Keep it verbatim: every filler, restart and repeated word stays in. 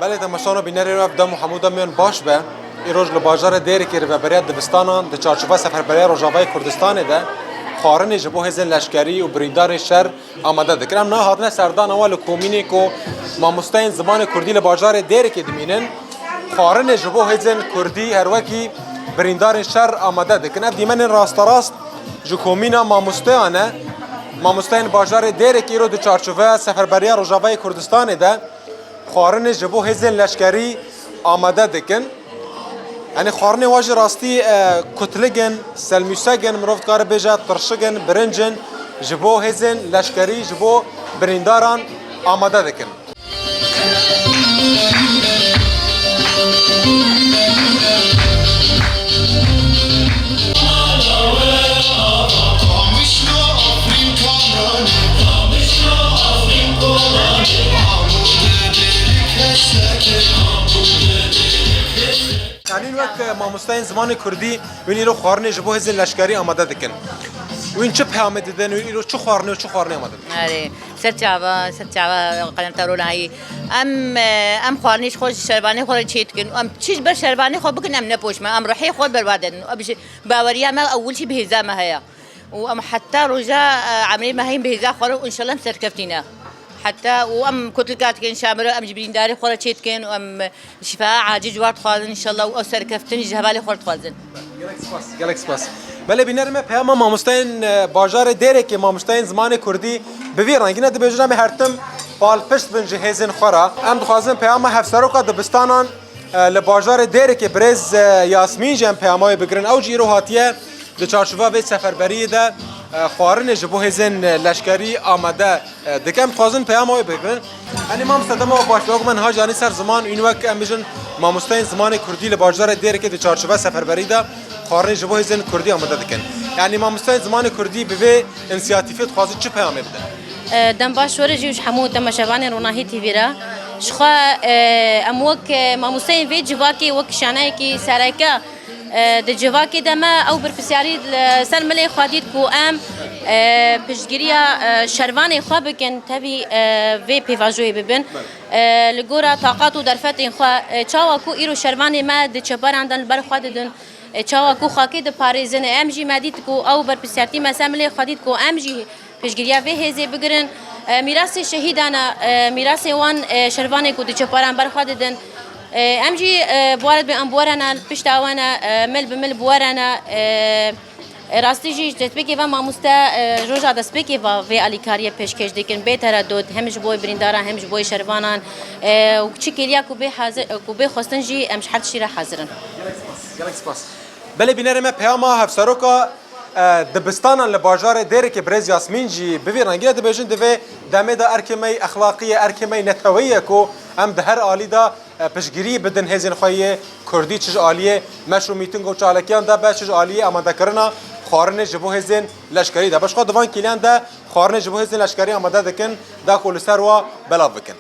Belê, temaşevan û bînerên we, ev dem û hemû demên baş be. Îroj li bajarê Dêrikê Rêveberiya Dibistanan di çarçoveya Seferberiya Rojavayê Kurdistanê de xwarinê ji bo hêzên leşkerî û birîndarên şer amade dikin. Em niha hatine serdana we li komînê ku mamosteyên zimanê kurdî li bajarê Dêrikê dimînin, xwarinê ji bo hêzên kurdî her wekî birîndarên şer amade dikin. Ev dîmenên rasterast ji komîna mamosteyan e. Mamosteyên bajarê Dêrikê îro di çarçoveya Seferberiya Rojavayê Kurdistanê de xwarinê ji bo hêzên leşkerî amade dikin. Yanî xwarinê wa jî rastî, e, kutlik in, selmûsek in, mirov dikare bêje tirşik in, birinc in, ji bo hêzên leşkerî, ji bo birîndaran amade dikin. Yanî wek, e, mamosteyên zimanê kurdî, wîn îro xwarinê ji bo hêzên leşkerî amade dikin. Wîn çi peyamê didin, wîn îro çi xwarinê û çi xwarinê amade dikin? Erê, ser çava, ser çava qelem te ronahî. Em, e, em xwarinê ji xwe ji şervanê xwe re çê dikin. Em çi ji ber şervanê xwe bikin, em nepoşme. Em ruhê xwe berwa dedin. Em ji baweriya me ewil jî bi hêza me heye. Û em heta roja, e, emrê me heyîn bi hêza xwe re û înşallah em serkeftî ne. Heta û em kutlika dikin şamiro, em ji birîndarê xwe re çê dikin û em şîfaya acil ji wan dixwazin înşallah û ew serkeftin ji hevalê xwe re dixwazin. Gelek spas, gelek spas. Belê bînerê me, peyama mamosteyên, e, bajarê Dêrikê, mamosteyên zimanê kurdî bi vî rengî ne, dibêjin em ê her tim palpişt bin ji hêzên xwe re. Em dixwazin peyama hevseroka dibistanan, e, li bajarê Dêrikê birêz, e, Yasmîn jî em peyama wê bigirin. Ew jî îro hatiye di çarçoveya vê seferberiyê de, e, xwarinê ji bo hêzên, e, leşkerî amade, e, dike. Em dixwazin peyama wê bigirin. Yanî mamoste, dema we baş be. Wek me niha jî anî ser ziman, wîn wek em bijin mamosteyên zimanê kurdî li bajarê Dêrikê di çarçoveya seferberî de xwarinê ji bo hêzên kurdî amade dikin. Yanî mamosteyên zimanê kurdî bi vê însiyatîfê dixwazin çi peyamê bidin? E, dem baş were jî ji hemû temaşevanên Ronahî T V re. Ji xwe, e, em wek, e, mamosteyên vê civakê, wek şaneyekî sereke, e, di civakê de me ew berpirsiyarî li ser milê xwe dît ku em, e, piştgiriya, e, şervanê xwe bikin, tevî, e, vê pêvajoyê bibin. E, li gora taqat û derfetên xwe, e, çawa ku îro şervanê me di çeperan de li ber xwe didin, e, çawa ku xakê diparêzin, em jî me dît ku ew berpirsiyartî me ser milê xwe dît ku em jî piştgiriya vê hêzê bigirin. E, mîrasê şehîdan e, e, mîrasê wan, e, şervanê ku di çeparan ber xwe didin. E, em jî, e, bi we re dibê em bi we re ne, pişta we ne, e, mil bi mil bi we re ne. E, e, rastî jî ji destpêkê ve mamoste, e, roja destpêkê ve vê alîkariyê pêşkêş dikin. Bê teredût, hem ji bo birîndaran, hem ji bo şervanan, e, û çi kêliya ku bê hazir, ku bê xwestin jî em ji her tiştî re hazir in. Gelek spas, gelek spas. Belê bînerê me, peyama hevseroka, e, dibistanan li bajarê Dêrikê birêz Yasmîn jî bi vî rengî ne, dibêjin di vê demê de erkê me yê exlaqî ye, erkê me yê neteweyî ye ku em di her alî de, e, piştgirî bidin hêzên xwe yê kurdî, çi ji aliyê meş û mîting û çalekiyan de be, çi ji aliyê amadekirina xwarinê ji bo hêzên leşkerî de be. Ji xwe di van kêliyan de xwarinê ji bo hêzên leşkerî amade dikin, da ku li ser wa belav bikin.